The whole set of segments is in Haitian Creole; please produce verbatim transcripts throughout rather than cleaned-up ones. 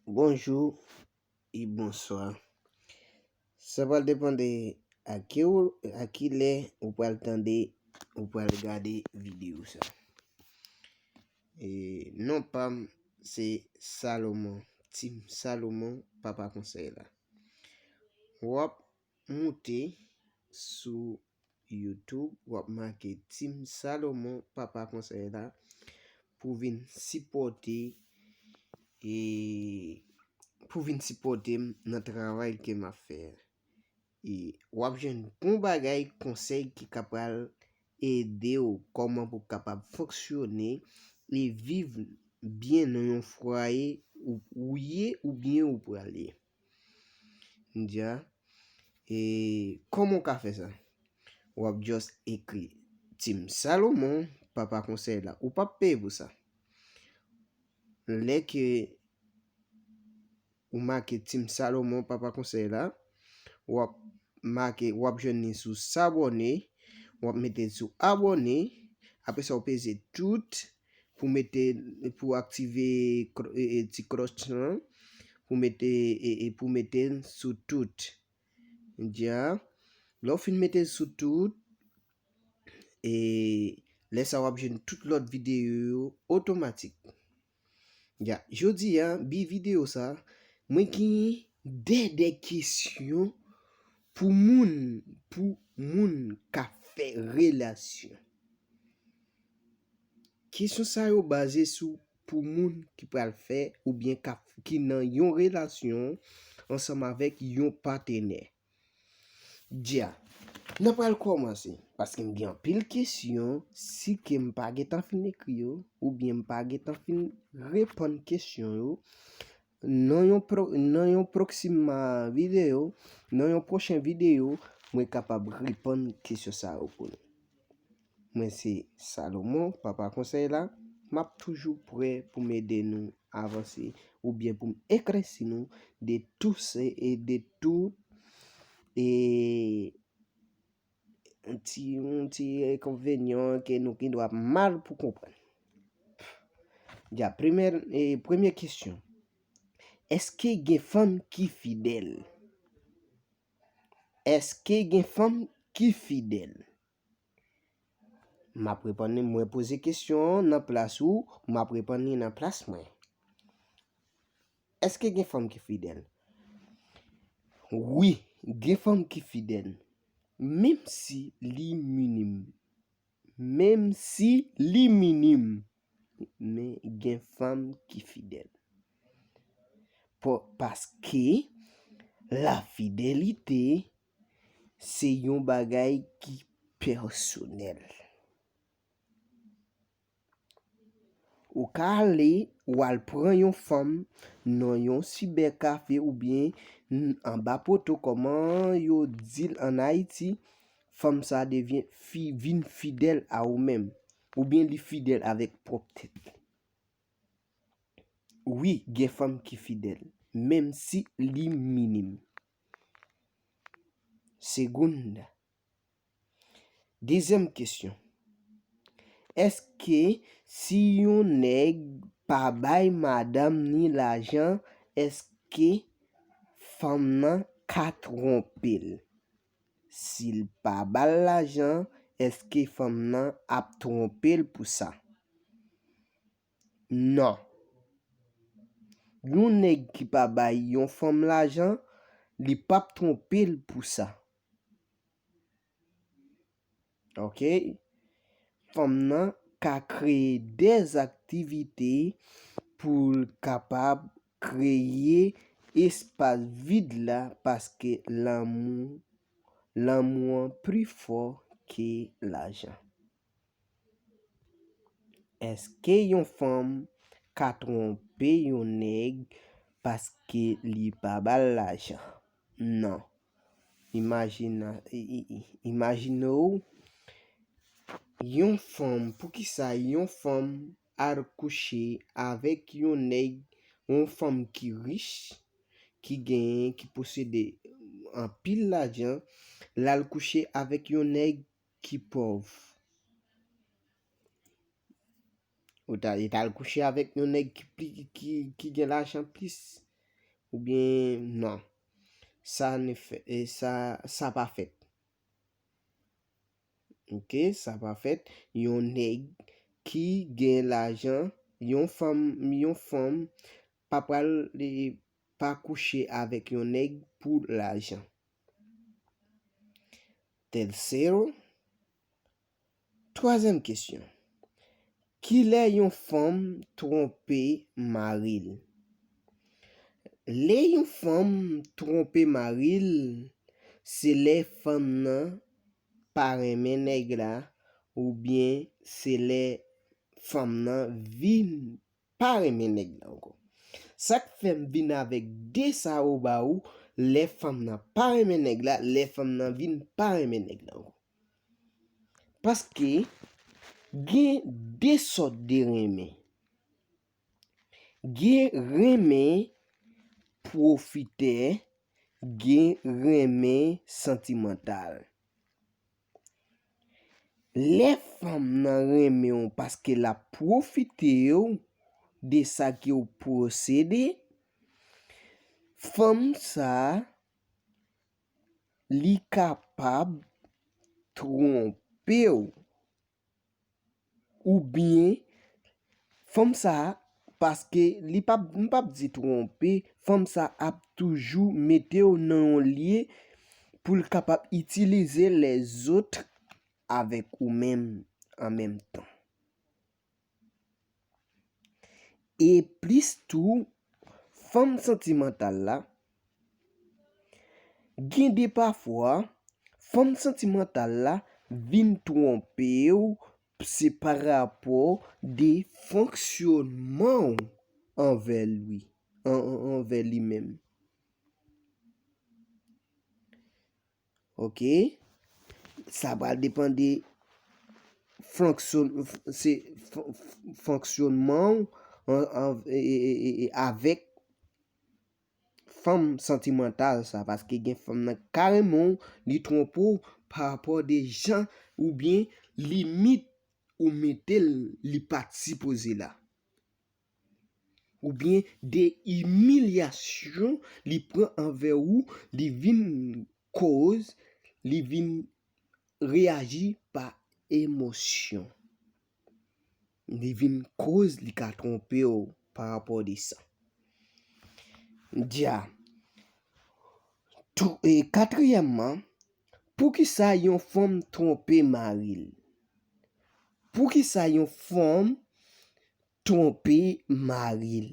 Bonjou e bonswa. Sa pral depann de a ki ou, a ki lè ou pral tande, ou pral gade videyo sa. E non pa m se Salomon, Team Salomon, papa konsèy la. W ap moute sou YouTube, w ap make Team Salomon, papa konsèy la, pou vin sipòte, e pou vin sipòte m nan travay ke m ap fè a. E w ap jwenn bon bagay, konsèy ki ka pral ede w kòman pou w kapab fonksyone e viv byen nan yon fwaye ou, ou ye oubyen ou pral ye. N di a, e kòman w ka fè sa? W ap just ekri Team Salomon, papa konsèy la. Ou p ap peye pou sa. Lè ke ou make Team Salomon, papa konsèy la, w ap make, w ap jwenn li sou sabòne, w ap mete l sou abòne, apre sa w peze tout pou mete, pou aktive kl-, e, e, ti klòch lan, pou mete, e, e, pou mete l sou tout. Di a, lè w fin mete l sou tout, e lè sa w ap jwenn tout lòt videyo yo otomatik. Ya, jodi a, bi videyo sa, mwen genyen de, de kesyon pou moun, pou moun k ap fè relasyon. Kesyon sa yo baze sou pou moun ki pral fè oubyen k ap, ki nan yon relasyon ansanm avèk yon patenè. Dja, n a pral kòmanse, paske m gen anpil kesyon, si ke m pa gentan fin ekri yo, oubyen m pa gentan fin reponn kesyon yo, nan yon pro-, nan yon pwochèn videyo, nan yon pwochen videyo, mwen kapab reponn kesyon sa yo pou nou. Mwen se Salomon, papa konsèy la. M ap toujou prè pou m ede nou avanse oubyen pou m eklèsi nou de tout se, e de tout, e, ti, yon ti enkonvenyan ke nou gen dwa mal pou konprann. Dja, premyè, e, premyè kesyon. Èske gen fanm ki fidèl? Èske gen fanm ki fidèl? M ap reponn li, mwen poze kesyon an nan plas ou, m ap reponn li nan plas mwen. Èske gen fanm ki fidèl? Wi, gen fanm ki fidèl. Menm si li minim. Menm si li minim. Men gen fanm ki fidèl. Pa-, paske lafidelite se yon bagay ki pèsonèl. Ou ka ale, w al pran yon fanm nan yon sibè kafe oubyen n-, anba poto, kòman yo di l ann Ayiti, fanm sa devyen fi-, vin fidèl a ou menm, oubyen li fidèl avèk pwòp tèt li. Wi, gen fanm ki fidèl, menm si li minim. Segunda. Dezyèm kesyon. Èske si yon nèg pa bay madanm ni lajan, èske fanm nan ka twonpe l? Si l pa ba l lajan, èske fanm nan ap twonpe l pou sa? Non. Yon nèg ki pa bay yon fanm lajan, li p ap twonpe l pou sa. Oke? Fanm nan ka kreye de aktivite pou l kapab kreye espas vid la, paske lanmou, lanmou an pli fò ke lajan. Èske yon fanm ka twonpe yon nèg paske li pa ba l lajan? Non. Imajine, i-, i-, i-, imajine w, yon fanm, poukisa yon fanm al kouche avèk yon nèg, yon fanm ki rich, ki genyen, ki posede anpil lajan, l al kouche avèk yon nèg ki pòv? Ou ta, li t al kouche avèk yon nèg ki pli, ki, ki gen lajan plis. oubyen non. Sa ne fè, e sa, sa pa fèt. Ok, sa pa fèt. Yon nèg ki gen lajan, yon fanm, yon fanm pa pral, e, pa kouche avèk yon nèg pou lajan. Tercero, twazyèm kesyon. Kilè yon fanm twonpe mari l? Lè yon fanm twonpe mari l, se lè fanm nan pa renmen nèg la, oubyen se lè fanm nan vin pa renmen nèg la ankò. Sa k fè m vin avèk de sa yo ba ou, lè fanm nan pa renmen nèg la, lè fanm nan vin pa renmen nèg la ankò. Paske gen de sòt de renmen. Gen renmen pwofitè, gen renmen santimantal. Lè fanm nan renmen w paske l ap pwofite w de sa ke w posede, fanm sa a, li kapab twonpe w. Oubyen, fanm sa a, paske li p ap, m p ap di twonpe, fanm sa a ap toujou mete w nan yon lye pou l kapab itilize lèzòt avèk ou menm an menm tan. E plis tou, fanm santimantal la, gen de pafwa, fanm santimantal la vin twonpe w, se pa rapò de fonksyonman w anvè li, an, an, anvè li menm. Ok? Sa pral depann de fonksyon-, se fon-, fonksyonman w an, an, e, e, e, e, avèk fanm santimantal sa, paske gen fanm nan kareman li twonpe w pa rapò de jan oubyen limit ou mete l, li pa t sipoze la. Oubyen de imilyasyon li pran anvè ou, li vin koz, li vin reyaji pa emosyon. Li vin koz li ka twonpe w pa rapò de sa. Dja. Tou-, e katriyèmman, poukisa yon fanm twonpe mari l? Poukisa yon fanm twonpe mari l?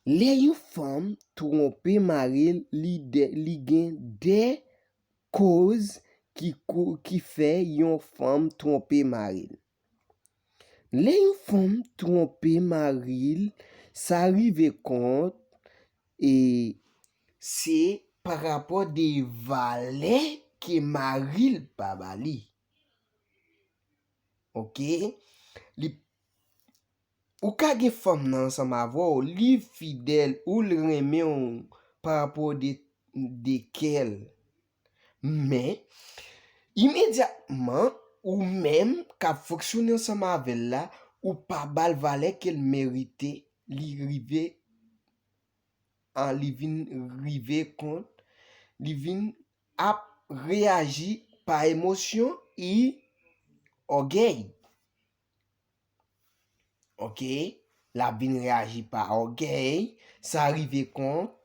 Lè yon fanm twonpe mari l, li de, li gen de koz ki kou-, ki fè yon fanm twonpe mari l. Lè yon fanm twonpe mari l, sa rive kont, e se pa rapò de valè ke mari l pa ba li. Ok? Li, ou ka gen fanm nan ansanm avè w, li fidèl, ou l renmen w pa rapò de, de kè l. Men, imedyatman, ou menm k ap fonksyone ansanm avè l la, ou pa ba l valè ke l merite, li rive, an, li vin rive kont, li vin ap reyaji pa emosyon e ògèy. Ok? L ap vin reyaji pa ògèy, sa rive kont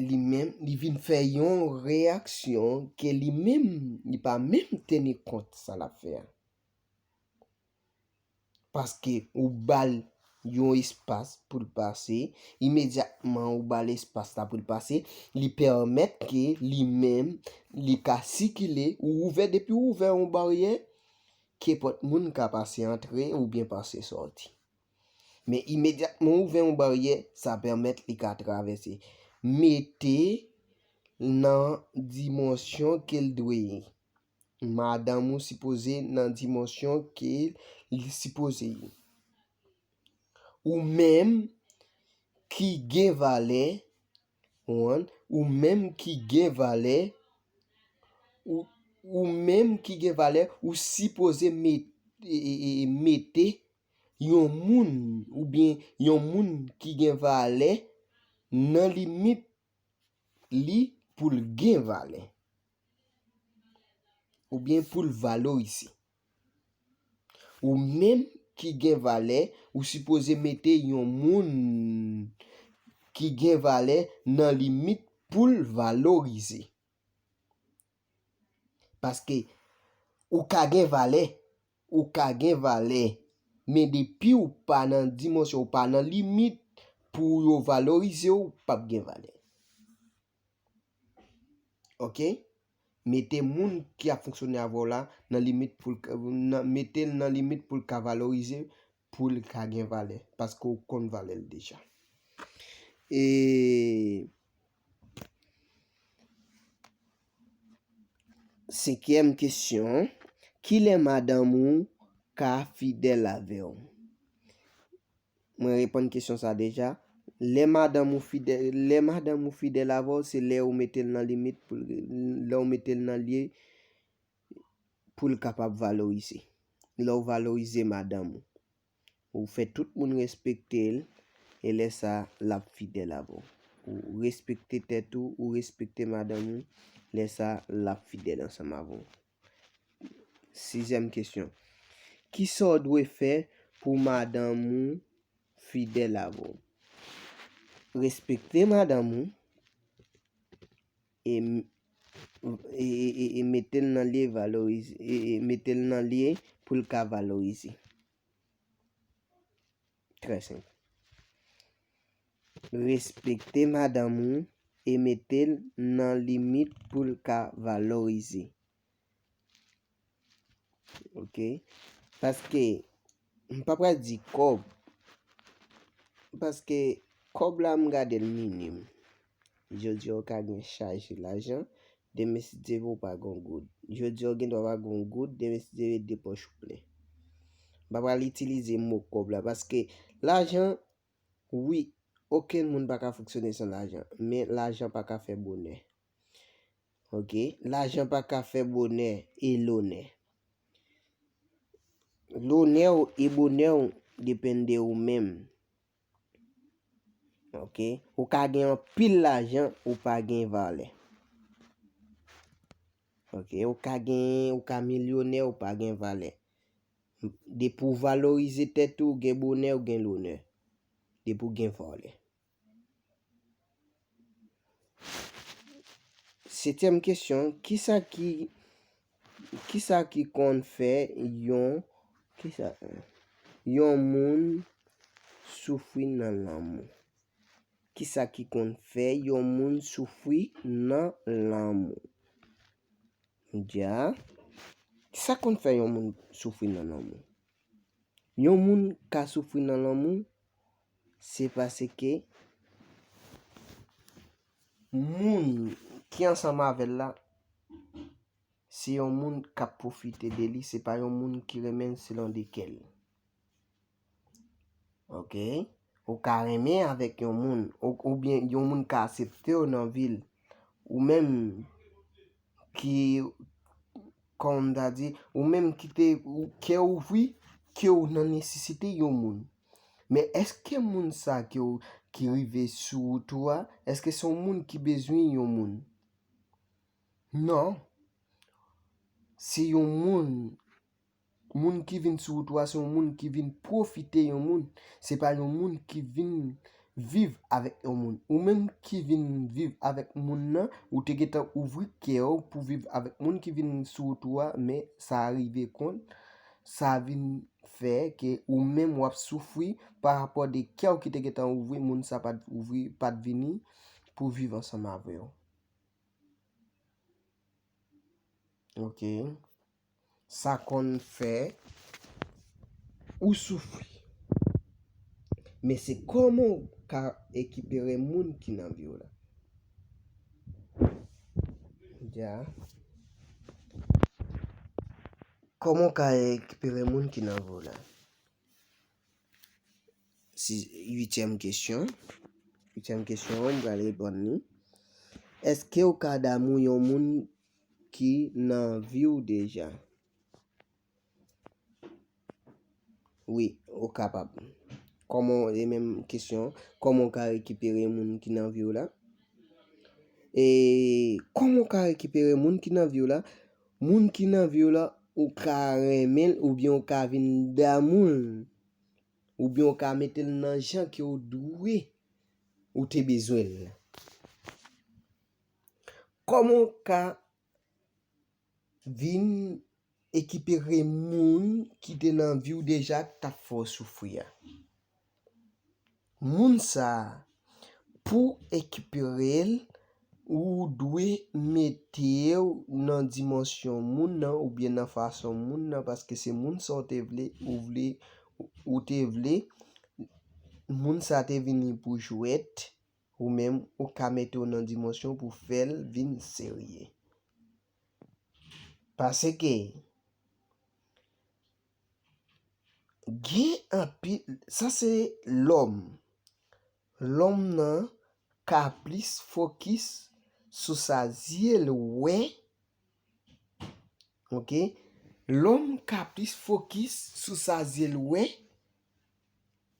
li menm, li vin fè yon reyaksyon ke li menm, li pa menm teni kont sa l ap fè a. Paske ou ba l yon espas pou l pase, imedyatman ou ba l espas la pou l pase, li pèmèt ke li menm, li ka sikile, ou ouvè, depi ou ouvè yon baryè, kenpòt moun ka pase antre oubyen pase sòti. Men imedyatman ou ouvè yon baryè, sa pèmèt li ka travèse. Mete nan dimansyon ke l dwe ye. Madanm ou sipoze nan dimansyon ke li sipoze ye. Ou menm ki gen valè, ou menm ki gen valè, ou, ou menm ki gen valè, ou sipoze met-, e, e, e, mete yon moun oubyen yon moun ki gen valè nan limit li pou l gen valè. Oubyen pou l valorize. Ou menm ki gen valè, ou sipoze mete yon moun ki gen valè nan limit pou l valorize. Paske ou ka gen valè, ou ka gen valè, men depi w pa nan dimansyon, w pa nan limit pou yo valorize w, w p ap gen valè. Oke? Mete moun ki ap fonksyone avè w la nan limit pou l ka, nan, mete l nan limit pou l ka valorize, pou l ka gen valè, paske w konn valè l deja. E senkyèm kesyon, kilè madanm ou ka fidèl avè w? Mwen reponn kesyon sa deja. Lè madanm ou fidèl, lè madanm ou fidèl avè w, se lè ou mete l nan limit pou l, lè ou mete l nan lye pou l kapab valorize. Lè w valorize madanm ou, ou fè tout moun respekte l, e lè sa, l ap fidèl avè w. Ou respekte tèt ou, ou respekte madanm ou, lè sa, l ap fidèl ansanm avè w. Sizyèm kesyon. Kisa w dwe fè pou madanm ou fidèl avè w? Respekte madanm ou e, e, e, e, e mete l nan lye valorize, e, e mete l nan lye pou l ka valorize. Trè senp. Respekte madanm ou e mete l nan limit pou l ka valorize. Oke? Paske, m pa pral di kòb. Paske kòb la, m gade l minim. Jodi a, ou ka gen chaje lajan, demen si Dye vle, ou pa gen yon goud. Jodi a, ou gen dwa pa gen yon goud, demen si Dye vle, de pòch ou plen. M pa pral itilize mo kòb la, paske lajan, wi, okenn moun pa ka fonksyone san lajan, men lajan pa ka fè bonè. Oke? Lajan pa ka fè bonè e lonè. Lonè w e bonè w depann de ou menm. Oke? Ou ka gen anpil lajan, ou pa gen valè. Oke? Ou ka gen, ou ka milyonè, ou pa gen valè. Depi w valorize tèt ou, ou gen bonè, ou gen lonè. Depi w gen valè. Setyèm kesyon, kisa ki, kisa ki konn fè yon, kisa, yon moun soufri nan lanmou? Kisa ki konn fè yon moun soufri nan lanmou? Dja, sa konn fè yon moun soufri nan lanmou? Yon moun ka soufri nan lanmou, se paske moun ki ansanm avè l la, se yon moun k ap pwofite de li, se pa yon moun ki renmen l selon de kè l. Oke? Ou ka renmen avèk yon moun, ou, oubyen yon moun ka aksepte w nan vi l. Ou menm ki, kòman m ta di, ou menm ki te, ou, kè w ouvri, ke w nan nesesite yon moun. Men èske moun sa ke w, ki rive sou wout ou a, èske se yon moun ki bezwen yon moun? Non. Se yon moun, moun ki vin sou wout ou a, se yon moun ki vin pwofite yon moun. Se pa yon moun ki vin viv avèk yon moun. Ou menm ki vin viv avèk moun nan, ou te gentan ouvri kè w pou viv avèk moun ki vin sou wout ou a, men sa rive kont, sa vin fè ke ou menm w ap soufri pa rapò de kè w ki te gentan ouvri, moun sa pa t ouvri, pa t vini pou viv ansanm avè w. Oke. Sa konn fè ou soufri. Men se kòman w ka rekipere moun ki nan vi w la. Dja. Kòman w ka rekipere moun ki nan vi w la? Si, uityèm kesyon. Uityèm kesyon an, m pral reponn li. Èske w ka damou yon moun ki nan vi w deja? Wi, ou kapab. Kòman, e menm kesyon, kòman w ka rekipere moun ki nan vi w la? E kòman w ka rekipere moun ki nan vi w la? Moun ki nan vi w la, ou ka renmen l oubyen ou ka vin damou l, oubyen ou ka mete l nan jan ke w dwe, ou te bezwen l. Kòman w ka vin ekipere moun ki te nan vi w deja k t ap fè w soufri a? Moun sa a, pou ekipere l, ou dwe mete w nan dimansyon moun nan oubyen nan fason moun nan, paske se moun sa w te vle, ou vle, ou te vle, moun sa te vini pou jwèt, ou menm, ou ka mete w nan dimansyon pou fè l vin serye. Paske gen anpil, sa se lòm. Lòm nan ka plis fokis sou sa zye l wè. Oke? Lòm ka plis fokis sou sa zye l wè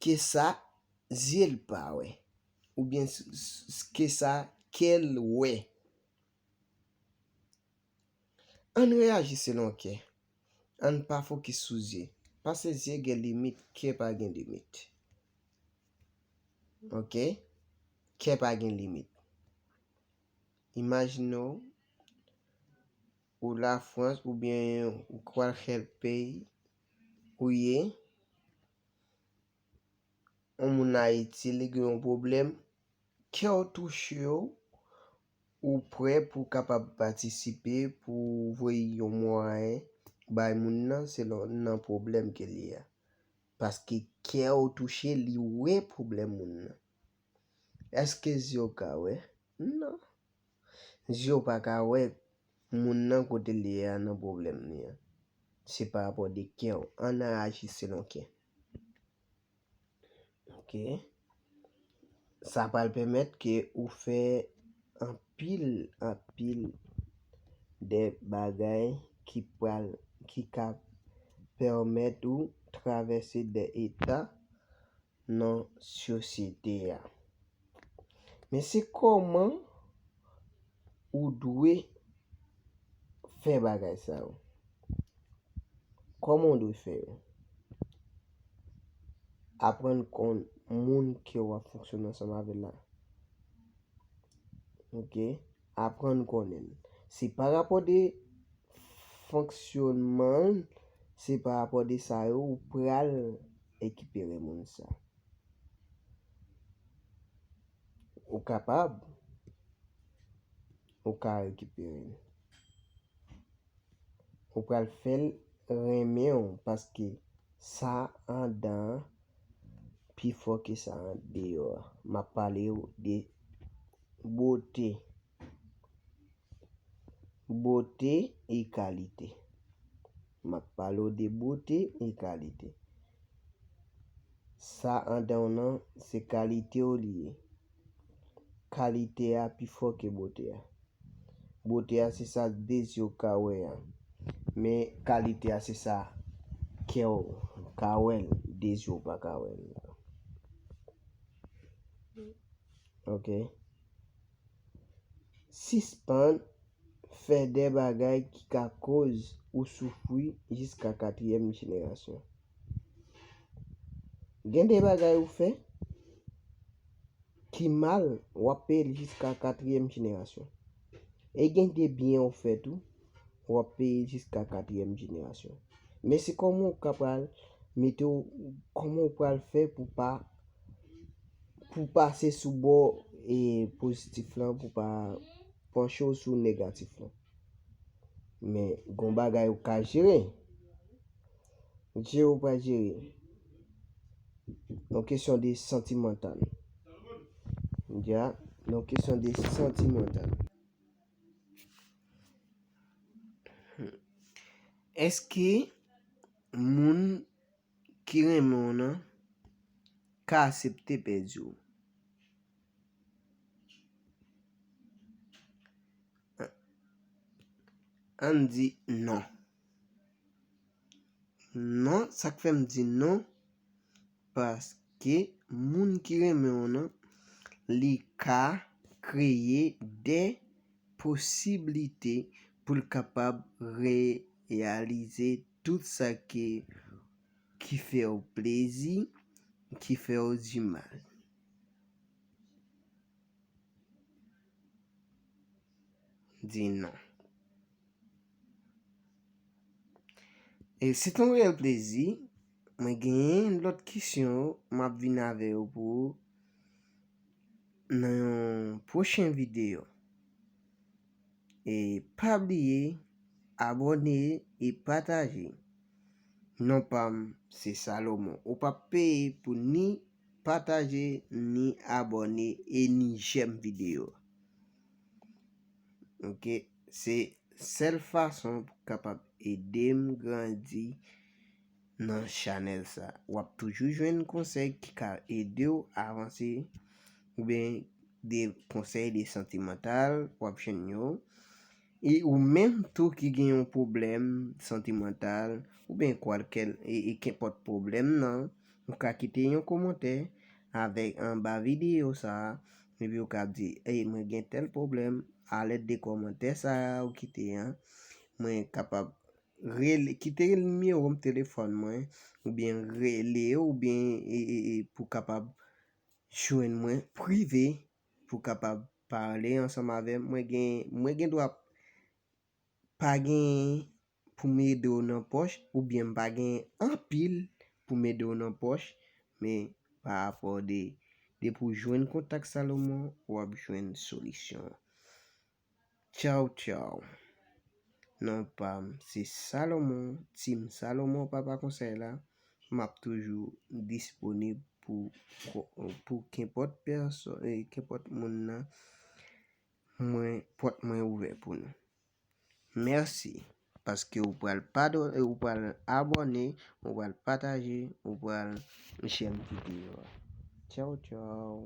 ke sa zye l pa wè. Oubyen s- s- ke sa kè l wè. Ann reyaji selon kè. Ann pa fokis sou zye. Paske zye gen limit, kè pa gen limit. Oke? Kè pa gen limit. Imajine w, ou Lafrans oubyen ou kwalkè peyi ou ye, yon moun Ayiti, li gen yon pwoblèm, kè w touche w, ou prè pou w kapab patisipe, pou w voye yon mwayen bay moun nan selon nan pwoblèm ke l ye a. Paske kè w touche, li wè pwoblèm moun nan. Èske zye w ka wè? Non. Zye w pa ka wè moun nan kote l ye a nan pwoblèm li an. Se pa rapò de kè w. Ann aji selon kè. Oke. Sa pral pèmèt ke ou fè anpil, anpil de bagay ki pral, ki ka pèmèt ou travèse de eta nan sosyete a. Men se kòman ou dwe fè bagay sa yo. Kòman w dwe fè yo? Aprann konn moun ke w ap fonksyone ansanm avè l la. Oke? Aprann konnen l. Se pa rapò de fonksyonman l, se pa rapò de sa yo ou pral ekipere moun sa. Ou kapab, ou ka rekipere l. Ou pral fè l renmen w paske sa anndan an pi fò ke sa andeyò a. M ap pale w de bote. Bote e kalite. M ap pale w de bote e kalite. Sa anndan w nan, se kalite w li ye. Kalite a pi fò ke bote a. Bote a se sa de zye w ka wè a. Men kalite a se sa kè w ka wè l, de zye w pa ka wè l. Oke. Sispann fè de bagay ki ka koz ou soufri jiska katriyèm jenerasyon. Gen de bagay ou fè ki mal, w ap peye l jiska katriyèm jenerasyon. E gen de byen ou fè tou, w ap peye l jiska katriyèm jenerasyon. Men se kòman w ka pral mete w, kòman w pral fè pou pa, pou pase sou bò e pozitif lan, pou pa panche w sou negatif lan. Men gon bagay ou ka jere. Jere ou pa jere. Yon kesyon de santimantal. Ya, yon kesyon de santimantal. Èske moun ki renmen w nan ka aksepte pèdi w? Ann di non. Non, sa k fè m di non, paske ke moun ki renmen w nan, li ka kreye de posiblite pou l kapab reyalize tout sa ke, ki fè w plezi, ki fè w di mal. Di non. E se t on reyèl plezi. Mwen genyen lòt kesyon, m ap vin avè yo pou ou nan yon pwochen videyo. E pa bliye abòne e pataje. Non pa m se Salomon. Ou p ap peye pou ni pataje, ni abòne e ni jèm videyo. Ok, se sèl fason pou kapab ede m grandi nan chanèl sa. W ap toujou jwenn konsèy ki ka ede w avanse, oubyen de konsèy de santimantal, w ap jwenn yo. E ou menm tou ki gen yon pwoblèm santimantal, oubyen kwalkè, e, e kenpòt pwoblèm nan, ou ka kite yon kòmantè avèk anba videyo sa a, epi ou ka di, ey, mwen gen tèl pwoblèm, alèd de kòmantè sa a ou kite an, mwen kapab rele, kite nimewo m telefòn mwen, oubyen rele, oubyen, e, e, e, pou kapab jwenn mwen prive, pou kapab pale ansanm avè m. Mwen gen, mwen gen dwa pa gen pou m ede w nan pòch, oubyen m pa gen anpil pou m ede w nan pòch, men pa rapò de, depi w jwenn kontak Salomon, w ap jwenn solisyon. Tchaw, tchaw. Non pa m se Salomon, Team Salomon, papa konsèy la. M ap toujou disponib pou, pou kenpòt pèsòn, e, kenpòt moun nan. Mwen, pòt mwen ouvè pou nou. Mèsi, paske ou pral padone, ou pral abòne, ou pral pataje, ou pral jèm videyo a. Tchaw, tchaw.